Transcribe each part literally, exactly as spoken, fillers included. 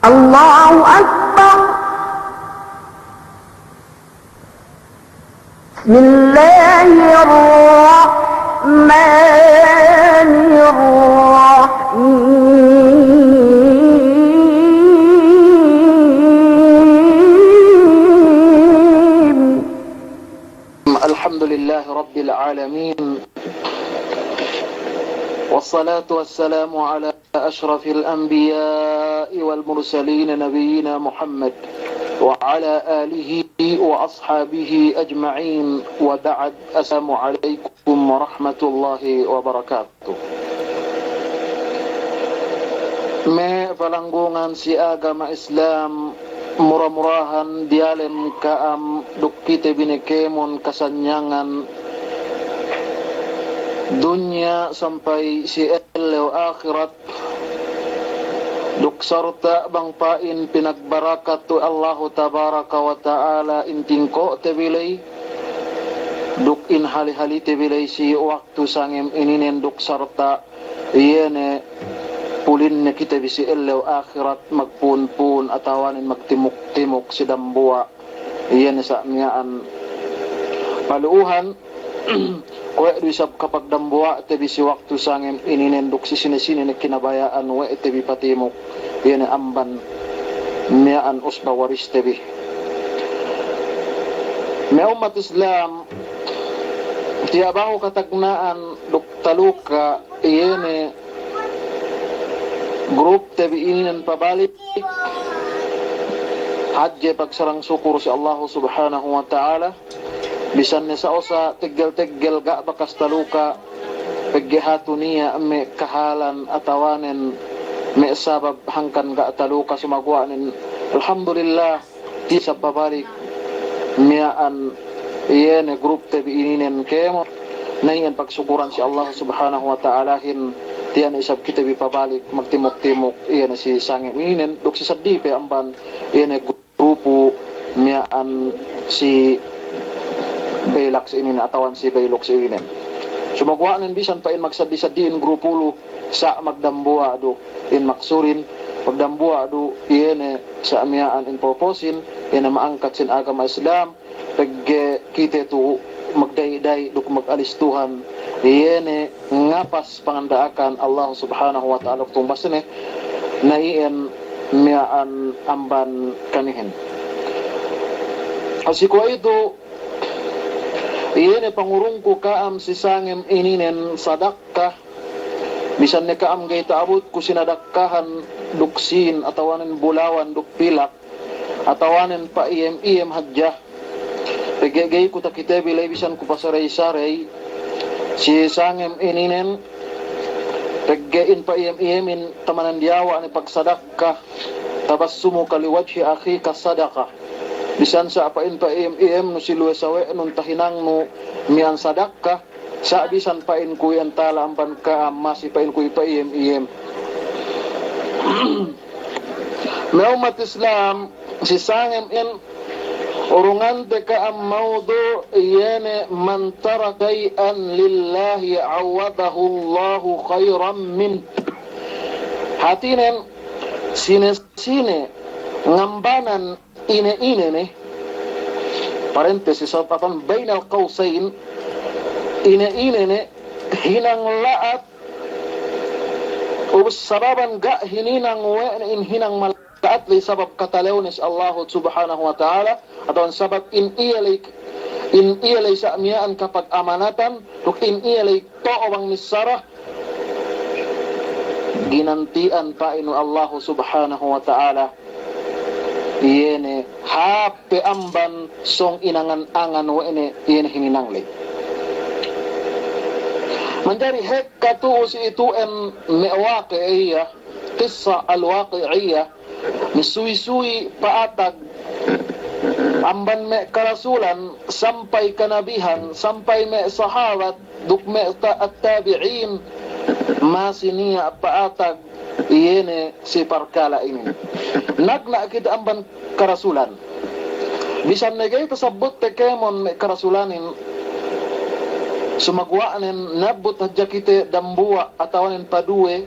الله أكبر. بسم الله الرحمن الرحيم. الحمد لله رب العالمين. والصلاة والسلام على أشرف الأنبياء والمرسلين نبينا محمد وعلى آله وأصحابه أجمعين، وبعد. السلام عليكم ورحمة الله وبركاته. Me' palanggungan si agama Islam, mura-murahan diyalem ka'am duk kite bi ne kēmon kasanyangan dunya sampay si ellew ahirat, duk sarta' bang pa'in pinagbarakat we' Allahu tabaraka wa ta'ala in tingko'te bi ley, duk in hali-halite bi ley si waktu sangem ininen, duk sarta' iye ne pulinne kite bi si ellew ahirat magpu'un-pu'un atawanen magtimuk-timuk si dambuwa'. Iye ne sa' miya'an palu'uhan, kuwe' du isab kapagdambuwa'te bi si waktu sangem ininen duk si sine-sine ne kinabaya'an we' te bi patimuk, iye ne amban miya'an usba wariste bi. Me' ummat Islam, tiya' bahu katagna'an duk taluka iye ne grupte bi ininen pabalik, hadje pagsarang sukur si Allahu Subhanahu wa Ta'ala, bisan ne sa'osa teggel-teggel ga' bakas taluka, pegge' hatu niya' me' kahalan atawanen me' sabab hangkan ga' taluka, sumaguwa'nen, alhamdulillah, tiya' isab pabalik miya'an iye ne grupte bi ininen kēmon, na iyan pagsukuran si Allah Subhanahu wa Ta'alahin, tiya' ne isab kite bi pabalik magtimuk-timuk iye ne si sangem ininen, duk si seddi pe amban iye ne grupu miya'an si Bayluks ininen atawanen si Bayluks ininen. Sumaguwa'nen bisan pa'in magseddi-seddihin grupu lu, sa' magdambuwa' du in maksurin, magdambuwa' du iye ne sa' miya'an in purposin, iye ne ma'angkat sin agama Islam, pegge' kite tu magdayi'-dayi' duk magalis Tuhan, iye ne ngapas panganda'akan Allah Subhanahu wa Ta'ala duk tumbasne, na iyan miya'an amban kamihin. Si kuwe'itu, iye ne pangurungku ka'am si sangem ininen sadakka, bisan ne ka'am ga'i ta'abutku sinadakkahan duk sīn atawanen bulawan duk pilak, atawanen pa'iyem-iyem hadja. Pegge' ga'i ku takite bi ley bisan ku pasarey-sarey si sangem ininen, pegge' in pa'iyem-iyemin tamanan diyawa' ne pagsadakka, tabassumuka liwajhi akhika sadaqah. Bisan sa' pa'in pa'iyem-iyemnu si luwe sawe'nun tahinangnu miya'an sadakka, sa' bisan pa'in ku iyan tala amban ka'am masi pa'in ku ipa'iyem-iyem. Me' ummat Islam, si sangem in urungante ka'am mawdu' iye ne man taraka shay'an lillahi 'awwadahu Allahu khayran min. Hātinen, sine-sine ngambanan ine-ine ne, parenthesis, atawa bainal qawsayn, ine-ine ne hinang la'at, ubus sababan ga' hininang we' ne in hinang mala'at ley sabab katalewne si Allahu Subhanahu wa Ta'ala, atawa sabab in iye ley, in iye ley sa' miya'an kapagamanatan, duk in iye ley to'o bang missara, ginanti'an pa'in we' Allahu Subhanahu wa Ta'ala iye ne hāp pe amban sōng inangan-angan we' ne iye ne hininang ley. Manjari hekka tu'u si itu'en me' waqi'iyah, qissa al-waqi'iyah, me' suwi-suwi pa'atag amban me' karasulan sampay kanabihan, sampay me' sahabat, duk me' ta-, at-tabi'in, masi niya' pa'atag iye ne si parkala' inin. Nagna' kite amban karasulan. Bisan ne ga'i tasabbutte kēmon me' karasulanin, sumaguwa'nen nabbut hadja kite dambuwa' atawanen paduwe,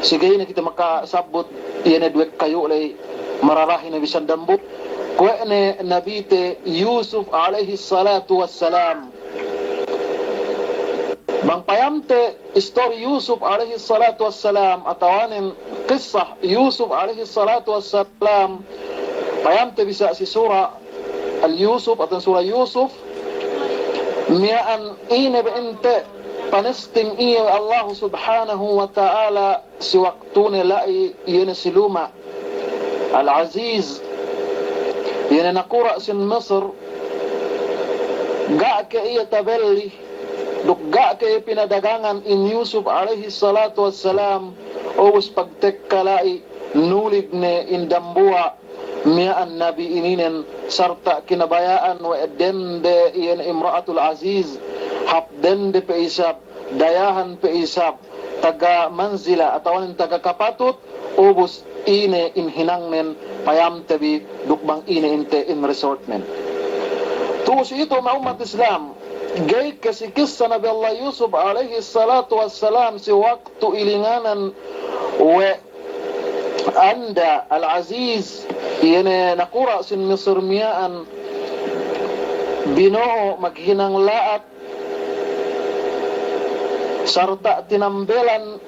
si ga'i ne kite makasabbut, iye ne duwe kayu' ley mararahi ne bisan dambu. Kuwe' ne nabite Yusuf alayhis salatu wassalam. Bang payamte istori Yusuf alayhis salatu wassalam, atawanen kissa Yusuf alayhis salatu wassalam, payamte bi sa' si sura Al-Yusuf atawa sura Yusuf, miya'an ine be inte panesting iye we' Allahu subhanahu wa ta'ala si waktune la'i iye ne si luma' Al-Aziz, iye ne nakura' sin Misir, ga' ke iye tabelli, duk ga' ke iye pinadagangan in Yusuf alayhis salatu wassalam, ubus pagtekka la'i nulig ne in dambuwa' miya'an nabi ininen, sarta' kinabaya'an we' dende iye ne Imra'atul Aziz, hap dende pe isab, dayahan pe isab, taga manzila atawanen taga kapatut, ubus ine in hinangnen, payamte bi duk bang ine inte in resultnen. Tu'u si itu me' ummat Islam, ga'i ke si kissa Nabi Allah Yusuf alayhis salatu wassalam si waktu ilinganan we' anda Al-Aziz, iye ne nakura' sin Misir miya'an, bino'o maghinang la'at, sarta' tinambelan,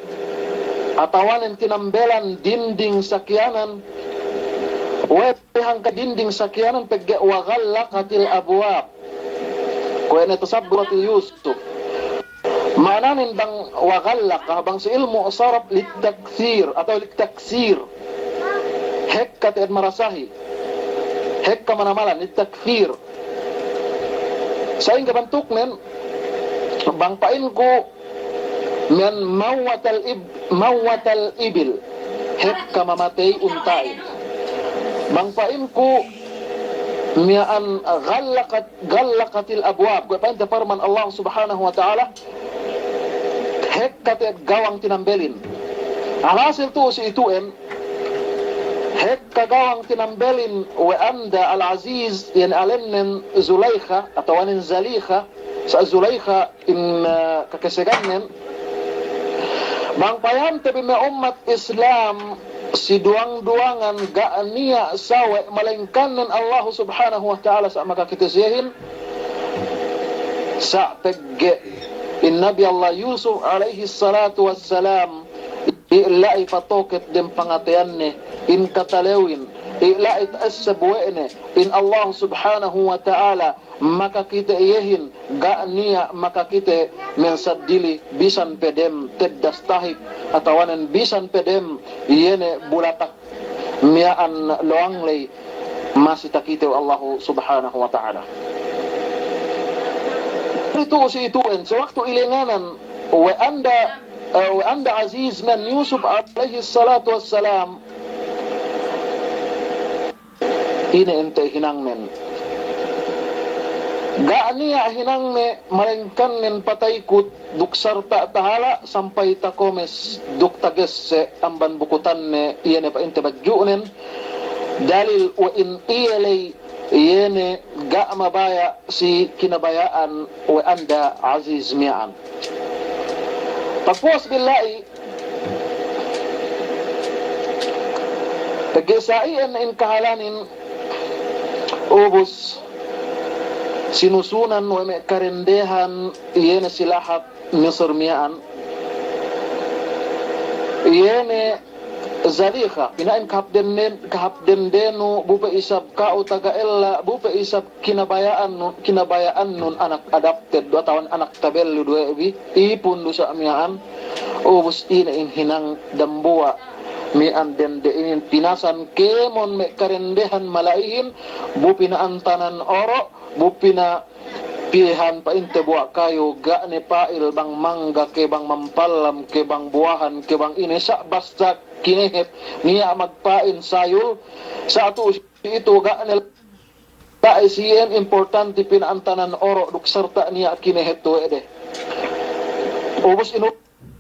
atawanen tinambelan dinding sakiyanan, we' hangkan dinding sakiyanan pegge' wa ghallaqatil abwab. Kuwe' ne tasabbut Yusuf. Ma'ananen bang wa ghallaqa, bang si ilmu' saraf litakthir atawa litaksir. Hekka te'ed marasahi. Hekka manamalan, litakthir. Sa'ingge bantuknen, bang pa'inku miya'an mawwatal ib-, mawwatal ibil. Hekka mamatey unta'in. Bang pa'inku miya'an ghallaqat ghallaqatil abwab. Kuwe' pa'inte parman Allah subhanahu wa ta'ala, hekka te'ed gawang tinambelin. Alhasil tu'u si itu'en, hekka gawang tinambelin we' anda Al-Aziz, iye ne alennen Zulaykha, atawanen Zalikha, sa' Zulaykha in, eh, kakesegannen. Bang payamte bi me' ummat Islam, si duwang-duwangan ga' niya' sawe' malengkannen Allahu subhanahu wa ta'ala sa' makakite siyehin, sa' pegge' in Nabi Allah Yusuf alayhis salatu wassalam, i' la'i patoket dem pangateyanne, in katalewin, i' la'i ta'esseb we' ne, in Allahu subhanahu wa ta'ala, makakite iyehin, ga' niya' makakite men saddili bisan pe dem teddas tahik, atawanen bisan pe dem iye ne bulatak miya'an lowang ley masi takite we' Allahu subhanahu wa ta'ala. Itu si itu'en, si waktu ilinganan we' anda, eh, we' anda Aziz miya'an Yusuf alayhis salatu wassalam, ine inte hinangnen. Ga' niya' hinangne malengkannen pataykut duk sarta' tahala' sampay takomes duk tagesse amban bukutanne, iye ne pa'inte badju'nen, dalil we' in iye ley iye ne ga' mabaya' si kinabaya'an we' anda Aziz miya'an. Pagpuwas bi la'i, pegge' sa' iyan in kahalanin, ubus sinusunan we' me' karendehan iye ne si lahat Misir miya'an, iye ne Zalikha, pina'in kahāp denden-, kahāp dendenu, bu pe isab ka'u taga ella, bu pe isab kinabaya'annun, kinabaya'annun anak adopted, atawa anak tabellu duwe bi, ipun du sa' miya'an, ubus ine in hinang dambuwa' miya'an dende inin pinasan kēmon me' karendehan mala'ihin, bu pina'antanan oro', bu pina piyehan pa'inte buwa' kayu, ga' ne pa'il bang mangga ke, bang mampallam ke, bang buwahan ke, bang ine, sa' basta kinehet niya' magpa'in sayul, sa' tu'u si itu ga' ne la'i siyen importanti pina'antanan oro' duk sarta' niya' kinehet we' de. Ubus inu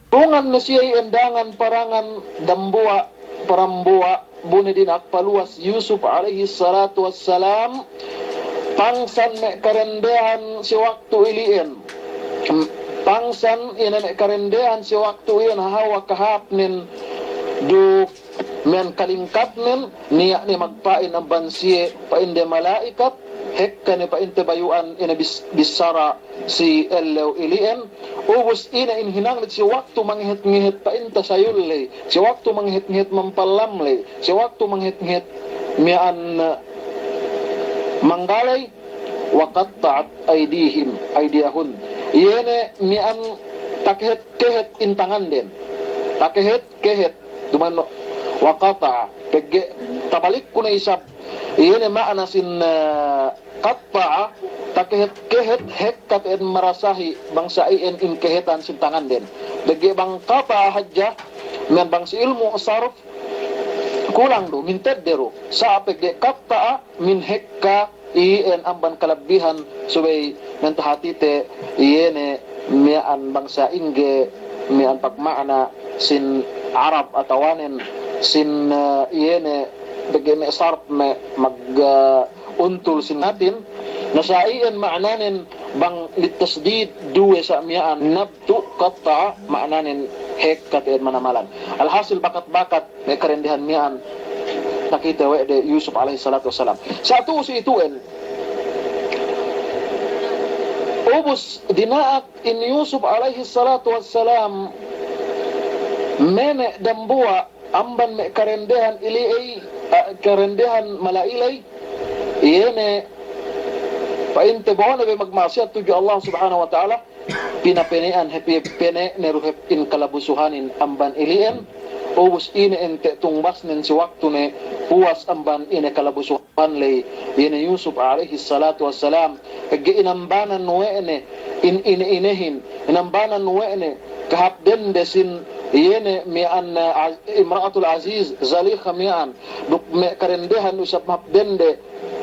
Tungan ne siye iyan dangan parangan dambuwa', parambuwa', bu ne dina'ak paluwas Yusuf alayhis salatu wassalam, pangsan me' karendehan si waktu ili'en. Pangsan ine me' karendehan si waktu iyan hawal kahāpnen duk miya'an kalingkatnen, niya' ne magpa'in amban siye pa'inde mala'ikat, hekka ne pa'inte bayu'an ine bis-, bissara si ellew ili'en, ubus ine in hinangne si waktu mangehet-ngehet pa'inte sayul ley, si waktu mangehet-ngehet mampallam ley, si waktu mangehet-ngehet miya'an, eh, manggaley, wa qatta'at aydihim, aydiyahun. Iye ne miya'an takehet-kehet in tanganden. Takehet-kehet, duma'in wa qata'a. Pegge' tabalikku ne isab, iye ne ma'ana sin, eh, qatta'a, takehet-kehet, hekka te'ed marasahi bang sa iyan in kehetan sin tanganden. Pegge' bang qata'a hadja, miya'an bang si ilmu' sarf, kulang du, mintedde du. Sa' pegge' qatta'a, min hekka iyan amban kalabbihan, subey miya'an tahatite iye ne miya'an bangsa ingge miya'an pagma'ana sin Arab atawanen sin, eh, iye ne pegge' me' sarf me' mag, eh, untul sin natin, na sa' iyan ma'ananen bang litasdid duwe sa' miya'an nab tu qatta'a ma'ananen hekka te'ed manamalan. Alhasil bakat-bakat me' karendehan miya'an takite we' de Yusuf alayhis salatu wassalam. Sa' tu'u si itu'en. Ubus dina'ak in Yusuf alayhis salatu wassalam mene' dambuwa' amban me' karendehan ili'ey, eh, karendehan mala'i ley, iye ne pa'inte bo'one be magma'asiyat tudju Allah Subhanahu wa Ta'ala, pinapene'an hep iye pene' ne du hep in kalabusuhanin amban ili'en, ubus ine ente' tungbasnen si waktune puwas amban ine kalabusuhan ley, iye ne Yusuf alayhis salatu wassalam, pegge' inambanan we' ne in ine-inehin, inambanan we' ne kahāp dende sin iye ne miya'an, eh, Az-, Imra'atul Aziz, Zalikha miya'an, duk me' karendehan du isab mahāp dende,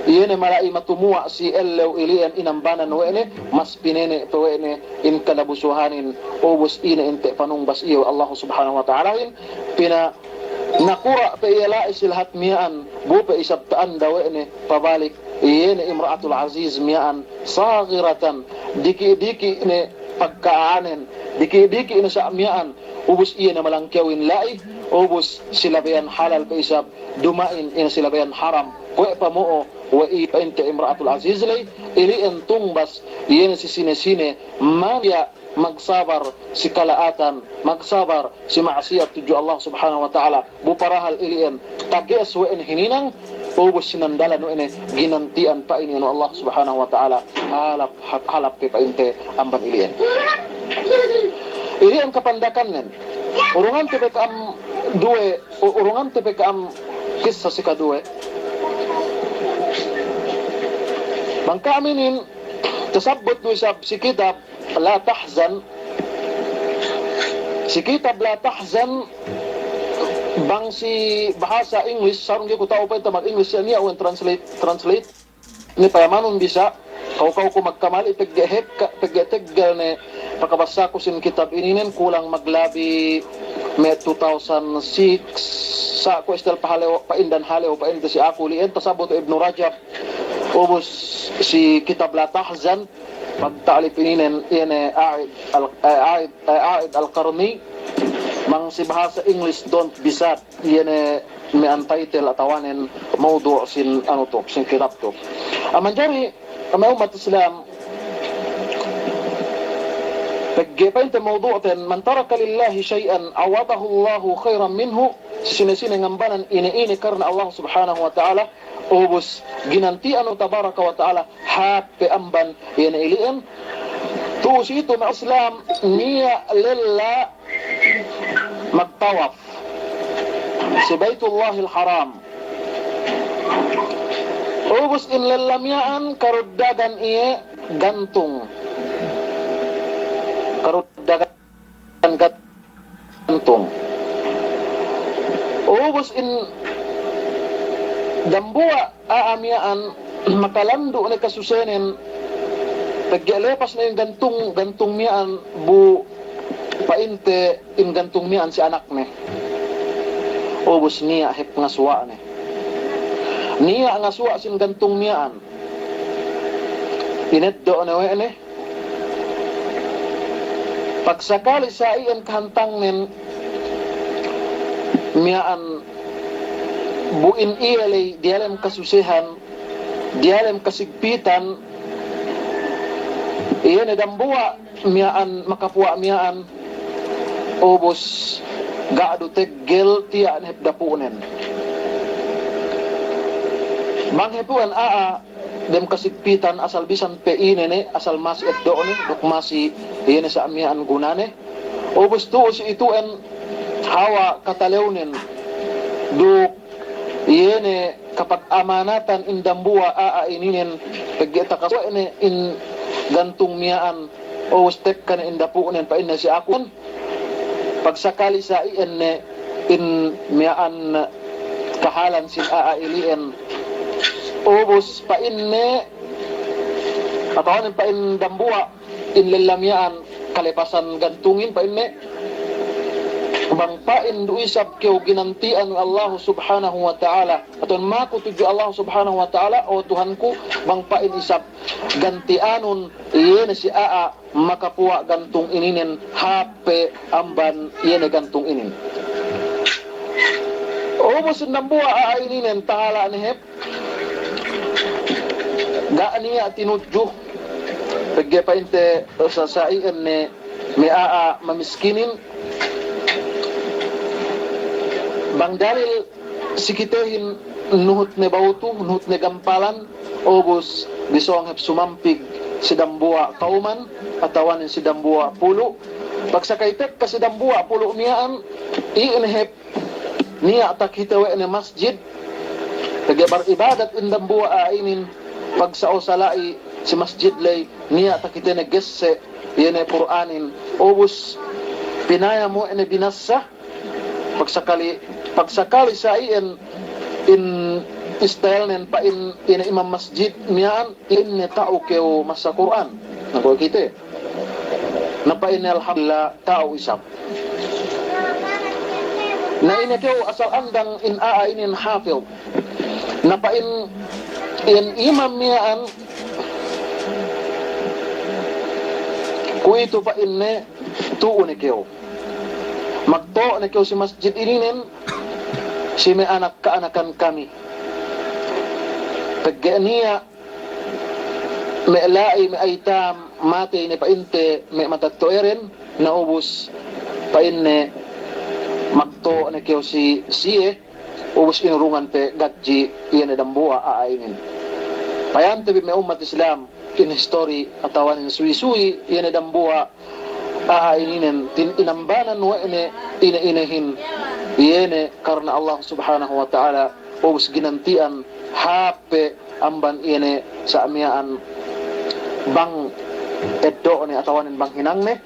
iye ne mala'i matumuwa' si ellew ili'en inambanan we' ne, mas pinene' pe we' ne in kalabusuhanin, ubus ine ente' panungbas iye we' Allahu Subhanahu wa Ta'alahin, pinanakura' pe iye la'i si lahat miya'an, bu pe isab ta'anda we' ne, pabalik, iye ne Imra'atul Aziz miya'an, saghiratan, diki'-diki' ne pagka'anen, diki'-diki' ne sa' miya'an, ubus iye ne malangkewin la'i, ubus si labeyan halal pe isab, duma'in in si labeyan haram, kuwe' pamo'o we' i pa'inte Imra'atul Aziz ley, ili'en tungbas, iye ne si sine-sine, maniya' magsabar si kala'atan, magsabar si ma'asiyat tudju Allah Subhanahu wa Ta'ala, bu parahal ili'en, tage'es we' ne hininang, ubus sinandalan we' ne, ginanti'an pa'in iyan we' Allah Subhanahu wa Ta'ala, halap, halap pe pa'inte amban ili'en. Ili'en kapandakannen, urungante pe ka'am duwe, u-, urungante pe ka'am kissa si kaduwe. Bang ka'am inin, tasabbut du isab si kitab La Tahzan, si kitab La Tahzan, bang si bahasa English, sarung ga'i ku ta'u pa'inte mag-English, niya' we' translate, translate. Ni payamanun bisa, kaw-kaw ku magkamali', pegge' hekka, pegge' teggal ne pakabassaku sin kitab ininen, kulang maglabi me' two thousand six, sa' ku istel pahalew, pa'indan halew, pa'inte si aku li'en, tasabbut Ibnu Rajab, ubus si kitab La Tahzan, pagta'lif ininen, iye ne A'id al-, eh, A'id, eh, A'id Al-Qarni, bang si bahasa English, Don't Be Sad, iye ne me' an title atawanen mawdu' sin anu tu, sin kitab tu. Aman jari, me' ummat Islam, pegge' pa'inte mawdu'ten, "Man taraka lillahi shay'an awadahu Allahu khayran minhu," si sine-sine ngambanan ine-ine karna Allah Subhanahu wa Ta'ala, ubus ginanti'an we' Tabaraka wa Ta'ala, hāp pe amban iye ne ili'en. Tu'u si itu me' Islam niya' lella magtawaf si Baitullahil Haram. Ubus in lella miya'an karuddagan iye gantung. Karuddagan gantung. Ubus in dambuwa' a'a miya'an makalandu' ne kasusenen, pegge' lepas ne in gantung, gantung miya'an bu pa'inte in gantung miya'an si anakne. Ubus niya' hep ngasuwa'ne. Niya' ngasuwa' sin gantung miya'an. Ineddo' ne we' ne. Pagsakali sa' iyan kahantangnen, miya'an bu in iye ley diyalem kasusehan, diyalem kasigpitan, iye ne dambuwa' miya'an, makapuwa' miya'an, ubus ga' du teggel tiya' ne hep dapu'nen. Bang hep uwan a'a dem kasigpitan asal bisan pe ine ne, asal masi eddo'ne, duk masi iye ne sa' miya'an gunane. Ubus tu'u si itu'en hawal katalewnen, duk iye ne kapagamanatan in dambuwa' a'a ininen, pegge' takasuwe' ne in gantung miya'an, ubus tekka ne in dapu'nen pa'inne si aku. Pagsakali sa iyan ne in miya'an kahalan sin a'a ili'en. Ubus pa'inne, atawanen pa'in dambuwa' in lella miya'an kalepasan gantungin pa'inne, bang pa'in du isab kew ginanti'an we' Allahu Subhanahu wa Ta'ala, atawanen maku tudju Allahu Subhanahu wa Ta'ala, o Tuhanku, bang pa'in isab ganti'anun iye ne si a'a makapuwa' gantung ininen hāp pe amban iye ne gantung inin. Ubus in dambuwa' a'a ininen tahala' ne hep, ga' niya' tinudju, pegge' pa'inte sa, sa iyan ne me' a'a mamiskinin. Bang dalil si kitehin nuhut ne bawtu, nuhut ne gampalan, ubus bi sōng hep sumampig si dambuwa' kawman, atawanen si dambuwa' pulu'. Pagsakay tekka si dambuwa' pulu' miya'an, iyan hep niya' takite we' ne masjid, pegge' baribadat in dambuwa' a'a inin, pagsa'o sala'i si masjid ley, niya' takite ne gesse' iye ne Kur'anin, ubus pinayam we' ne binassa, pagsakali, pagsakali sa iyan in style nen pa'in iye ne imam masjid miya'an, ine ta'u kew massa Kur'an. Na kuwe' kite. Na pa'inne alhamdulillah ta'u isab. Na ine kew asal andang in a'a inin hafil. Na pa'in iyan imam miya'an, kuwe'itu pa'inne tu'u ne kew. Magto' ne kew si masjid ininen, si me' anak ka'anakan kami. Pegge' niya' me' la'i me' aytam matey ne pa'inte me' matetto'aden, na ubus pa'inne magto' ne kew si siye, ubus inurungan pe gadji' iye ne dambuwa' a'a inin. Payamte bi me' ummat Islam, in history atawanen suwi-suwi iye ne dambuwa' a'a ininen, tin inambanan we' ne ine-inehin, iye ne karna Allah Subhanahu wa Ta'ala, ubus ginanti'an hāp pe amban iye ne sa' miya'an bang eddo'ne atawanen bang hinangne.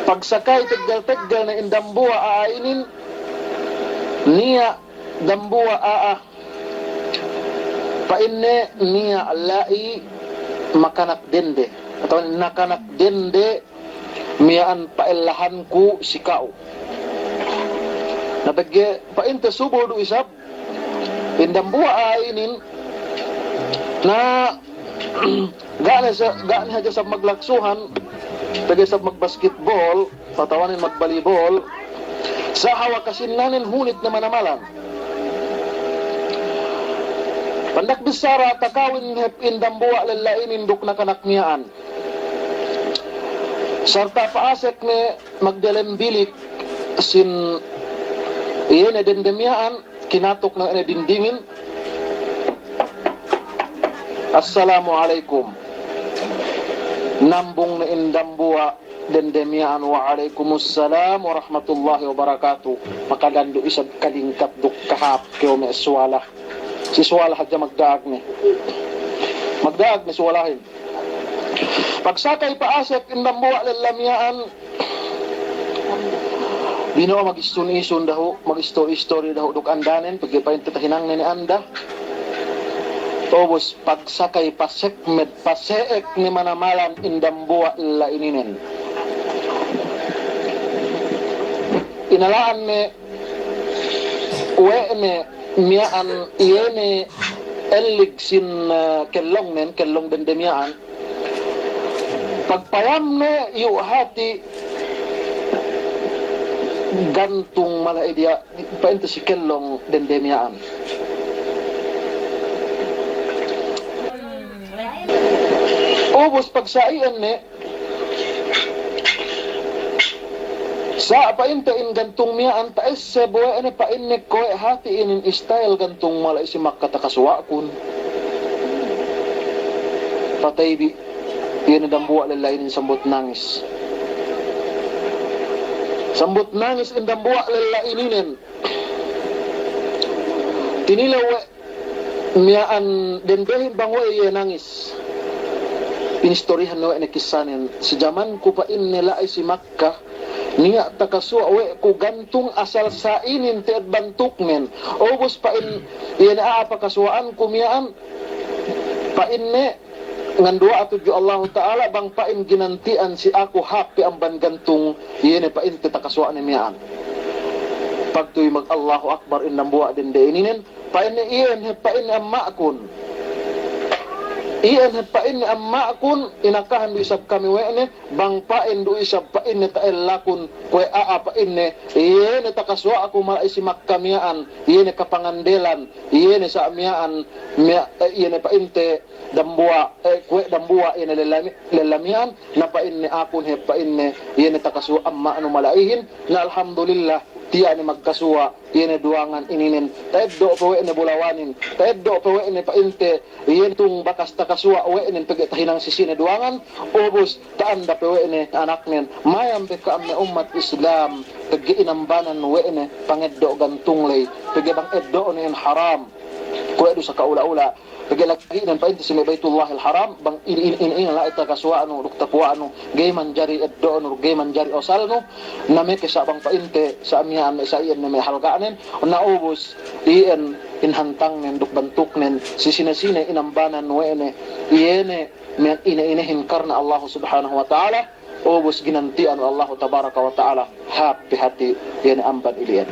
Pagsakay teggel-teggel ne in dambuwa' a'a inin, niya' dambuwa' a'a pa'inne niya' la'i makanak dende, atawanen nakanak dende miya'an pa'ellahanku si ka'u. Na pegge' pa'inte subul du isab in dambuwa' a'a inin, na ga' ne sa-, ga' ne hadja sab maglaksuhan, pegge' sab magbasketbol, atawanen magbalibol, sa' hawal kasinnanen hunit ne manamalan. Pandak bissara takawin hep in dambuwa' lella inin duk nakanak miya'an. Sarta' pa'asek ne magdiyalem bilik sin iye ne dende miya'an, kinatuk ne dindingin. "Assalamu alaikum." Nambung ne in dambuwa' dende miya'an, "Wa alaikumussalam warahmatullahi wabarakatuh." Makadan du isab kalingkat duk kahāp kew me' suwala. Si suwala hadja magda'ag ne. Magda'ag ne suwalahin. Pagsakay pa'asek in dambuwa' lella miya'an, bino'o magisun-isun dahu', magistori-istori dahu' duk andanen, pegge' pa'inte tahinangne ne anda. Ubus pagsakay pasekmed, pase'ek ne manamalan in dambuwa' lella ininen. Inala'an ne we' ne miya'an iye ne ellig sin, eh, kellongnen, kellong dende miya'an. Pagpayamne iyu' hati', gantung mala'i diya', pa'inte si kellong dende miya'an. Ubus pagsa'i'an ne, sa' pa'inte in gantung miya'an ta'esseb we' ne pa'inne kuwe' hati inin style gantung mala'i si Makka takasuwa'kun. Pataybi', iye ne dambuwa' lella inin sambut nangis. Sambut nangis in dambuwa' lella ininen. Tinilew we' miya'an dendehin bang we' iye nangis. Pinistorihan we' ne kissanen. Si jamanku pa'inne la'i si Makka, niya' takasuwa' we' ku gantung asal sa' inin te'ed bantuknen. Ubus pa'in iye ne a'a pakasuwa'anku miya'an, pa'inne nganduwa'a tudju Allahu Ta'ala bang pa'in ginanti'an si aku hāp pe amban gantung iye ne pa'inte takasuwa'ne miya'an. Pagtuy mag-Allahu Akbar in dambuwa' dende ininen, pa'inne iyan hep pa'inne amma'kun. Iyan hep pa'inne amma'kun, inakahan du isab kami we' ne, bang pa'in du isab pa'inne ta'ellakun, kuwe' a'a pa'inne, iye ne takasuwa'ku mala'i si Makka miya'an, iye ne kapangandelan, iye ne sa' miya'an, miya-, eh, iye ne pa'inte dambuwa', eh, kuwe' dambuwa' iye ne lella mi-, lella miya'an, na pa'inne akun hep pa'inne, iye ne takasuwa' amma'nu mala'ihin, na alhamdulillah, tiya' ne magkasuwa', iye ne duwangan ininen, ta'eddo' pe we' ne bulawanin, ta'eddo' pe we' ne pa'inte, iye ne tung bakas takasuwa' we' nen pegge' tahinang si sine duwangan, ubus ta'anda pe we' ne anaknen, mayam be ka'am me' ummat Islam, pegge' inambanan we' ne pangeddo' gantung ley, pegge' bang eddo'nen haram, kuwe' du sa ka'ula-ula, pegge' lagi'nen pa'inte si me' Baitullahil Haram, bang in, in, in, in la'i takasuwa'nu, duk tapuwa'nu, ga'i manjari eddo'nu, duk ga'i manjari osalnu, na meke sa' bang pa'inte, sa' miya'an me' sa' iyan ne me' halga'nen, na ubus, iyan in hantangnen duk bantuknen, si sine-sine inambanan we' ne, iye ne miya'an ine-inehin karna Allahu Subhanahu wa Ta'ala, ubus ginanti'an we' Allahu Tabaraka wa Ta'ala, hāp pe hati iye ne amban ili'en.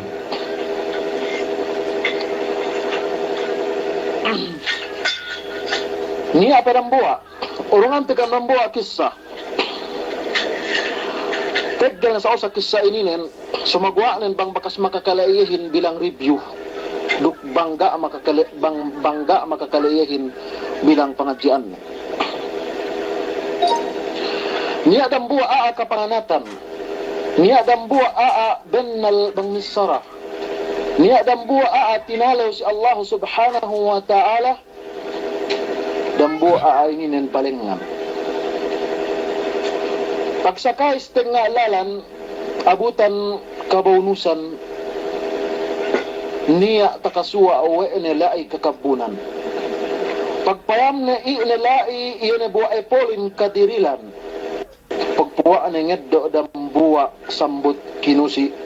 Niya' pe dambuwa', urungan te ka'am dambuwa' kissa. Teggel ne sa' usa kissa ininen, sumaguwa'nen bang bakas makakale iyehin bilang review. Duk bang ga' makakale, bang, bang ga' makakale iyehin bilang pangadji'anne. Niya' dambuwa' a'a kapanganatan. Niya' dambuwa' a'a bennal bang missara. Niya' dambuwa' a'a tinalew si Allahu Subhanahu wa Ta'ala. Dambuwa' a'a ininen palengngan. Pagsakay si tengnga' lalan, abutan kabawnusan, niya' takasuwa' we' ne la'i kakabbunan. Pagpayamne i' ne la'i iye ne buwa' epolin kadirilan. Pagpuwa'ne ngeddo' dambuwa' sambut kinusi'.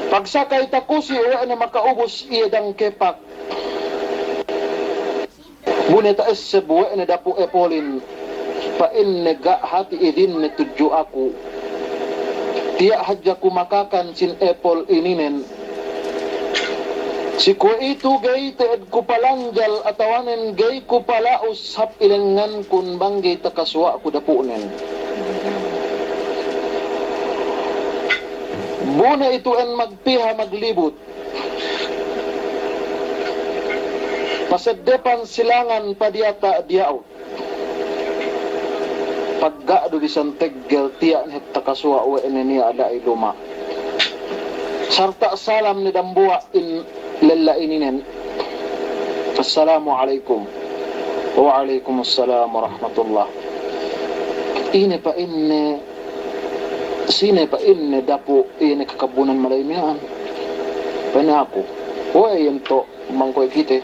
Pagsakay takusi' we' ne maka'ubus iye dangkepak. Bu ne ta'esseb we' ne dapu' epolin, pa'inne ga' hati idinne tudju aku. Tiya' hadja ku makakan sin epol ininen. Si kuwe'itu ga'i te'ed ku palanjal atawanen ga'i ku pala'us hap ilengngankun bang ga'i takasuwa'ku dapu'nen. Bu ne itu'en magpiha maglibut. Paseddepan silangan padiyata' diya'ut. Pagga' du bisan teggel tiya' ne hep takasuwa' we' ne niya' la'i luma'. Sarta' salam ne dambuwa' in lella ininen. Assalamu alaikum. Wa alaikumussalam wa rahmatullah. Ine pa'inne, sine pa'inne dapu' ine kakabbunan mala'i miya'an? Pa'inne aku. We'ey ento'? Mangkoy kite.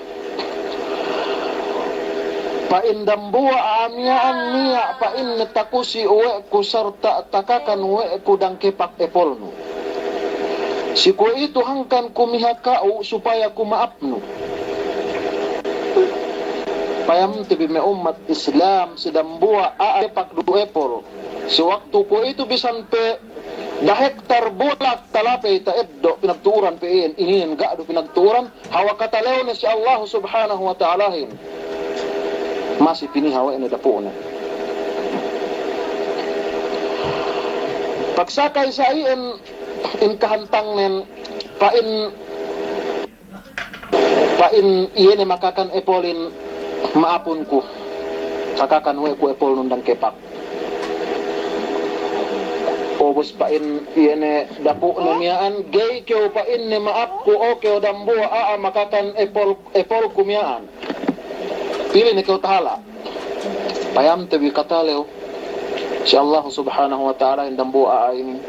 Pa'in dambuwa' a'a miya'an niya' pa'inne takusi' we' ku sarta' takakan we' ku dangkepak epolnu. Si kuwe'itu hangkan ku miha ka'u supaya ku ma'apnu. Payamte bi me' ummat Islam si dambuwa' a'a kepak du epol. Si waktu kuwe'itu bisan pe dahektar bulak talapey ta'eddo' pinagtu'uran pe iyan, ininen ga' du pinagtu'uran, hawal katalew ne si Allahu Subhanahu wa Ta'alahin. Masi piniha we' ne dapu'ne. Pagsakay sa iyan in kahantangnen, pa'in, pa'in iye ne makakan epolin, ma'apun ku. Sakakan we' ku epolnun dangkepak. Ubus pa'in iye ne dapu'ne miya'an, ga'i kew pa'inne ma'ap ku, o kew dambuwa' a'a makakan epol, epolku miya'an. Pili ne kew tahala'. Payamte bi katalew si Allahu Subhanahu wa Ta'ala in dambuwa' a'a inin.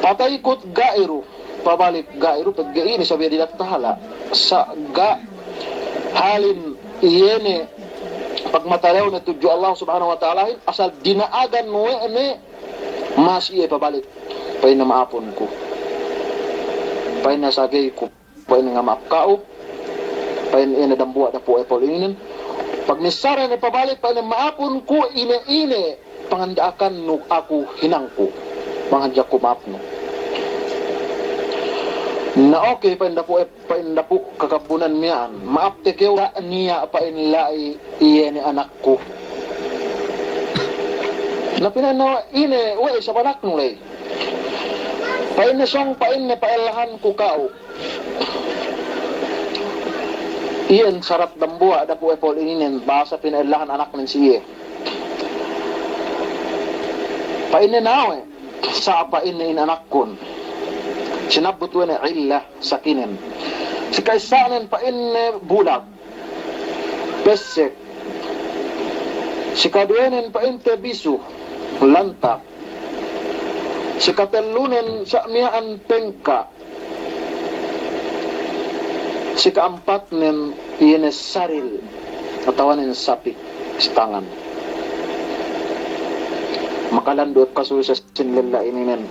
Pataykut ga'i du, pabalik ga'i du, pegge' inin sabiya' didak tahala'. Sa' ga' halin iye ne pagmatalewne tudju Allahu Subhanahu wa Ta'alahin, asal dina'agan we' ne masi iye pabalik. Pa'inne ma'apun ku. Pa'inne sa' ga'i ku. Pa'inne ngama'ap ka'u, pa'in iye ne dambuwa' dapu' epol ininen. Pagmissara ne pabalik, pa'inne ma'apun ku, ine-ine panganda'akannu aku hinangku, bang hadja ku ma'apnu. Na, okey, pa'in dapu' ep-, pa'in dapu' kakabbunan miya'an, ma'apte kew, ga' niya' pa'in la'i iye ne anakku. Na pina'in ne, ine we' isab anaknu ley? Pa'inne sōng, pa'inne pa'ellahanku ka'u. Iyan sarat dambuwa' dapu' epol ininen, bahasa pina'ellahan anaknen si iye. Pa'inne nawe', sa' pa'inne in anakkun. Sinabbut we' ne illa sakinen. Si ka'issanen pa'inne bulag, pessek. Si kaduwenen pa'inte bisu, lantak. Si katellunen sa' miya'an pengka'. Si ka'ampatnen iye ne saril, atawanen sapik si tangan. Makalandu' hep kasusesen lella ininen.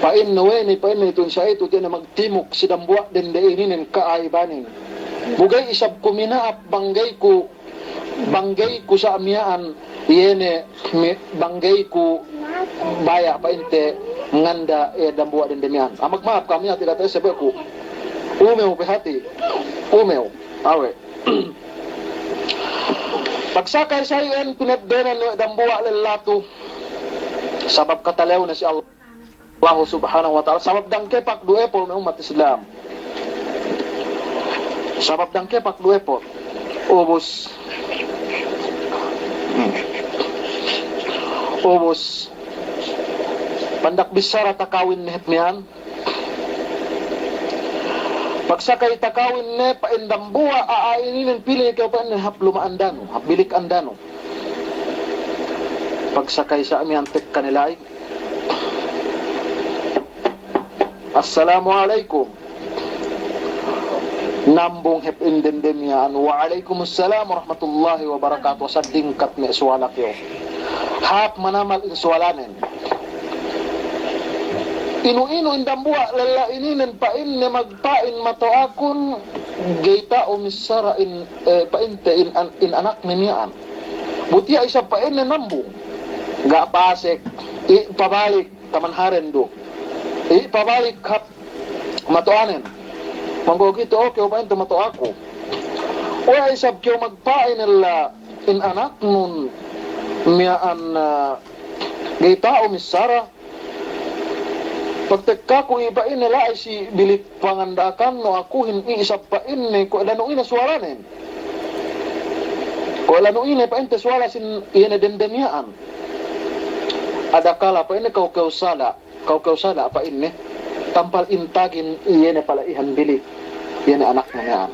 Pa'inne we' ne, pa'inne itu sa' itu tiya' ne magtimuk si dambuwa' dende ininen ka'ayibanin. Bu ga'i isab ku mina'ap bang ga'i ku, bang ga'i ku sa' miya'an, iye ne mi-, bang ga'i ku baya' pa'inte nganda, e, dambuwa' dende miya'an. A, magma'ap kami, ati date ese be' ku. Umew pe hati. Umew. Awe'. Pagsakay sa iyan pineddenan we' dambuwa' lella tu. Sabab katalewne si Allah. Allahu Subhanahu wa Ta'ala, sabab dangkepak du epol me' ummat Islam. Sabab dangkepak du epol. Ubus. Hmm. Ubus. Pandak bissara takawin ne hep miya'an. Pagsakay takawin ne pa'in dambuwa' a'a ininen, pili kew pa'inne hap luma' andanu, hap bilik andanu. Pagsakay sa miya'an tekka ne la'i. Assalamu alaikum. Nambung hep in dende miya'an, "Wa alaikumus salam warahmatullahi wabarakatuh." Asal dingkat me' suwala kew. Hap manamal in suwalanen. Inu-inu in dambuwa' lella ininen, pa'inne magpa'in mato'akun, ga'i ta'u missara in, eh, pa'inte in an-, in anakne miya'an. Bu tiya' isab pa'inne nambung. Ga' pasek, i' pabalik. Taman haren du. I' pabalik hap mato'anen. Mangga'i gitu, "Oke, o pa'inte mato'aku." We' isab kew magpa'in ella in anaknun miya'an, eh, ga'i ta'u missara. Pagtekkaku i' pa'inne la'i si bilik panganda'akannu akuhin, i' isab pa'inne kuwe' lanu ine suwalanen. Kuwe' lanu ine pa'inte suwala sin iye ne dende miya'an. Adakala pa'inne kew, kew sala', kew, kew sala' pa'inne, tampal intagin iye ne pala'ihan bilik, iye ne anakne miya'an.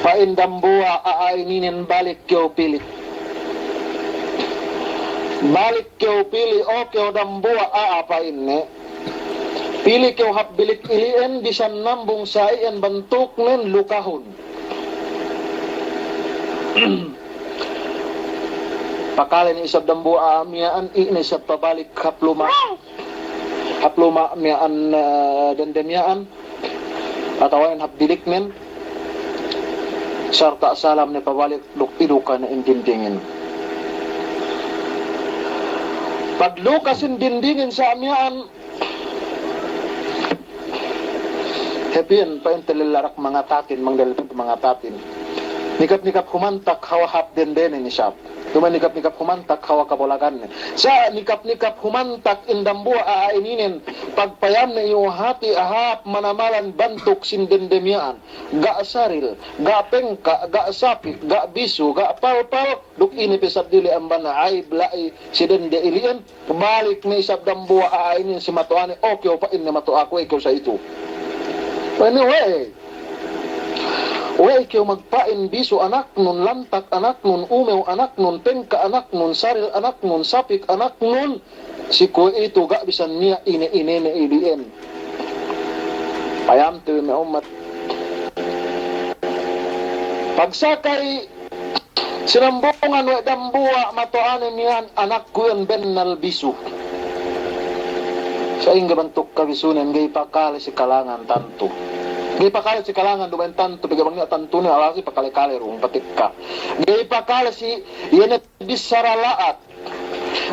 Pa'in dambuwa' a'a ininen, "Balik kew pili. Balik kew pili, o kew dambuwa' a'a," pa'inne. "Pili kew hap bilik ili'en, bisan nambung sa iyan bantuknen lukahun." Pakale ne isab dambuwa' a'a miya'an, i' ne isab pabalik hap luma', hap luma' miya'an, eh, dende miya'an, atawanen hap biliknen, sarta' salam ne pabalik duk iduka ne in dindingin. Pagluka sin dindingin sa miya'an, hep iyan pa'inte lella rak mangatatin, mangdalil pa'inte mangatatin. Nikap-nikap humantak hawal hap dendenen isab. Duma'in nikap-nikap humantak hawal kabolaganne. Sa' nikap-nikap humantak in dambuwa' a'a ininen, pagpayamne iyu hati' hāp manamalan bantuk sin dende miya'an. Ga' saril, ga' pengka', ga' sapik, ga' bisu, ga' palpal, duk ine pe seddili amban aib la'i si dende ili'en, balik ne isab dambuwa' a'a inin si mato'ane, o kew pa'inne mato'aku, e kew sa itu. Pa'inne we'. We' kew magpa'in bisu anaknun, lantak anaknun, umew anaknun, pengka' anaknun, saril anaknun, sapik anaknun, si kuwe'itu ga' bisan niya' ine-inene ili'en. Payamte we' me' ummat. Pagsakay sinambungan we' dambuwa' mato'ane miya'an, anakku iyan bennal bisu. Sa'ingge bantuk kabisunen, ga'i pakale si kalangan tantu. Ga'i pakale si kalangan duma'in tantu, pegge' bang niya' tantune alasi pakale-kale rung patekka. Ga'i pakale si iye ne bissara la'at.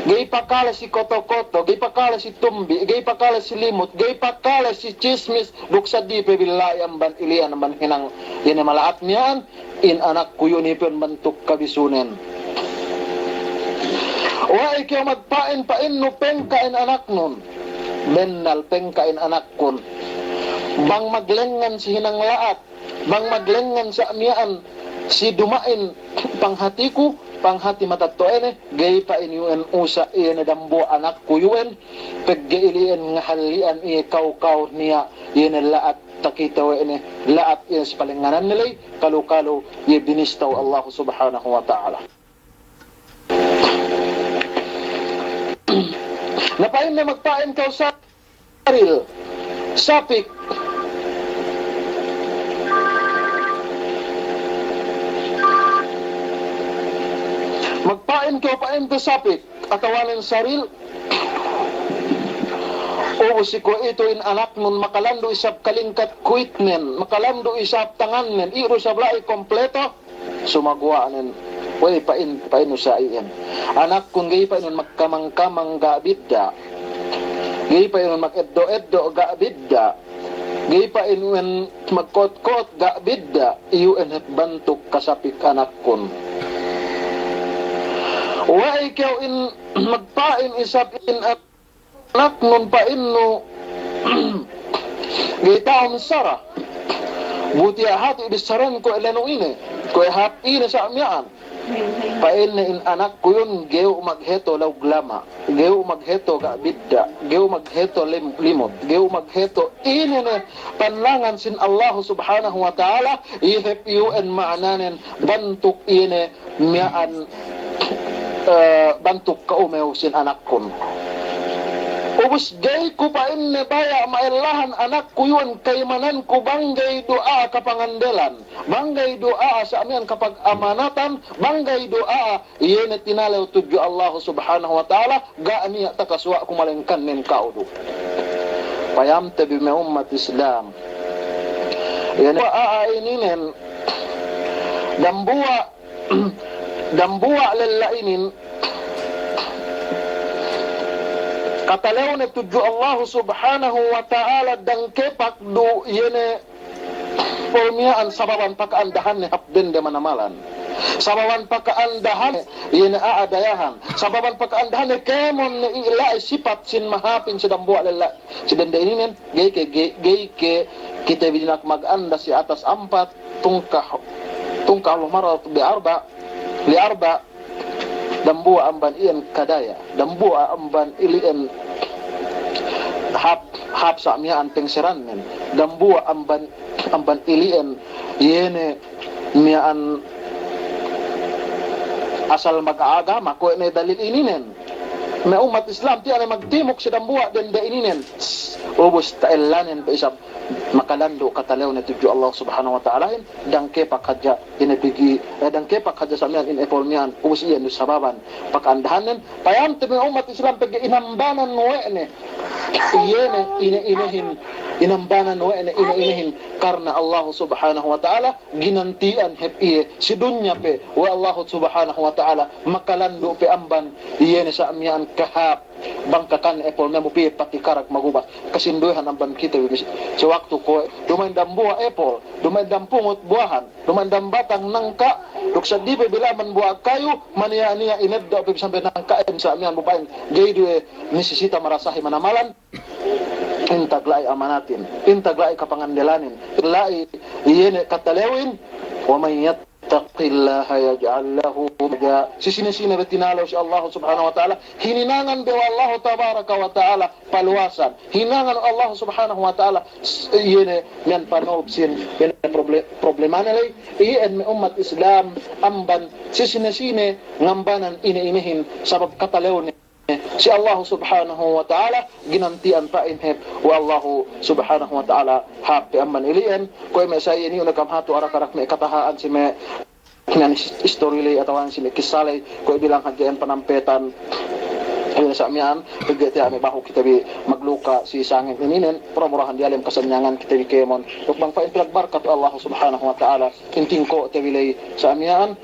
Ga'i pakale si koto-koto, ga'i pakale si tumbi', ga'i pakale si limut, ga'i pakale si chismis, duk seddili pe billahi amban ili'an amban hinang iye ne mala'at miya'an, in anakku iyu' ne pe bantuk kabisunen. We'ey kew magpa'in, pa'innu pengka' in anaknun. Bennal pengka' in anakkun. Bang maglengngan si hinang la'at, bang maglengngan sa' miya'an si duma'in panghatiku, panghati matetto'ane, ga'i pa'in iyu'en usa' iye ne dambuwa' anakku iyu'en, pegge' ili'en ngahalli'an iye kaw-kaw niya' iye ne la'at takite we' ne, la'at iye ne si palengngananne ley, kalu-kalu iye binistaw Allahu Subhanahu wa Ta'ala. Na pa'inne magpa'in kew sa- saril, sapik. Magpa'in kew pa'inte sapik, atawanen saril. Ubus si kuwe'itu in anaknun makalandu' isab kalingkat kuwitnen, makalandu' isab tangannen, iru isab la'i kompleto. Sumaguwa'nen, we'ey pa'in, pa'innu sa' iyan. Anakkun ga'i pa'inun magkamang-kamang ga' bidda'. Ga'i pa'inun mageddo'-eddo' ga' bidda'. Ga'i pa'inun magko'ot-ko'ot ga' bidda'. Iyu'en hep bantuk kasapik anakkun. We'ey kew in magpa'in isab in anaknun pa'innu, ga'i tahun sara. Bu tiya' hati' bissarahin kuwe' lenu ine, kuwe' hāp ine sa' miya'an. Pa'inne in anakku iyu'un ga'i u magheto lawg lama', ga'i u magheto ga' bidda', ga'i u magheto lim-, limut, ga'i u magheto ine ne panlangan sin Allahu Subhanahu wa Ta'ala, iye hep iyu'en ma'ananen bantuk ine miya'an, eh, bantuk ka'umew sin anakkun. Ubus ga'i ku pa'inne baya' ma'ellahan anakku iyu'en ka'imananku bang ga'i du'a kapangandelan, bang ga'i du'a sa' miya'an kapagamanatan, bang ga'i du'a iye ne tinalew tudju Allahu Subhanahu wa Ta'ala, ga' niya' takasuwa' ku malengkannen ka'u du. Payamte bi me' ummat Islam. Iye ne a'a ininen, dambuwa' dambuwa' lella inin, katalewne tudju Allahu Subhanahu wa Ta'ala dangkepak du iye ne pol miya'an sababan paka'andahanne hap dende manamalan. Sababan paka'andahanne iye ne a'a dayahan. Sababan paka'andahanne kēmon ne ila'i sipat sin mahāpin si dambuwa' lella si dende ininen, ga'i ke, ga'i, ga'i ke kite bi dina'ak maganda si atas ampat, tungkah, tungkah lu marat bi arba, li arba, dambuwa' amban iyan kadaya, dambuwa' amban ili'en hāp, hāp sa' miya'an pengserannen, dambuwa' amban, amban ili'en iye ne miya'an asal magagama, kuwe' ne dalil ininen. Me' ummat Islam, tiya' ne magtimuk si dambuwa' dende ininen. Ubus ta'ellanen pe isab makalandu' katalewne tudju Allah Subhanahu wa Ta'alahin, dangkepak hadja ine pigi, eh, dangkepak hadja sa' miya'an ine pol miya'an, ubus iyan du sababan paka'andahannen. Payamte me' ummat Islam, pegge' inambanan we' ne iye ne ine-inehin, inambanan we' ne ine-inehin, karna Allah Subhanahu wa Ta'ala ginanti'an hep iye si dunya pe we' Allahu Subhanahu wa Ta'ala, makalandu' pe amban iye ne sa' miya'an kahāp bang kakan apple ne mu pī pati karag magubas. Kasinduwehan amban kite bi si waktu kuwe', duma'in dambuwa' apple, duma'in dampungut buwahan, duma'in dambatang nangka', duk seddili pe bi laman buwa' kayu, maniya'-niya' ineddo' pe bi sampe nangka'in sa' miya'an bu pa'in ga'i du we' nisisita marasahi manamalan. Intag la'i amanatin, intag la'i kapangandelanin, la'i iye ne katalewin. ومن يتق الله يجعل له مخرجا. Si sine-sine be tinalew si Allah Subhanahu wa Ta'ala, hininangan be we' Allah Tabaraka wa Ta'ala paluwasan. Hininangan we' Allah Subhanahu wa Ta'ala, s-, iye ne miya'an panolsin, iye ne proble-, problemane ley. Iyan me' ummat Islam amban si sine-sine ngambanan ine-inehin sabab katalewne si Allah Subhanahu wa Ta'ala, ginanti'an pa'in hep we' Allah Subhanahu wa Ta'ala hāp pe amban ili'en. Kuwe' me' sa iye niyu' ne kam hatu arak-arak me' kataha'an si me' miya'an is-, istori ley atawa si me' kissa ley, kuwe' bilang hadja iyan panampetan. Iye sa' miya'an, pegge' tiya' me' bahu kite bi magluka' si sangem ininen, mura-murahan diyalem kasanyangan kite bi kēmon. Duk bang pa'in pinagbarkat we' Allah Subhanahu wa Ta'ala in tingko'te bi ley sa' miya'an,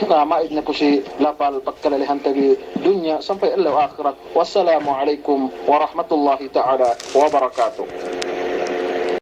na ma'id ne ku si lapal pagkalelehante bi dunya sampay ellew ahirat. Wassalamu alaikum warahmatullahi ta'ala wabarakatuh.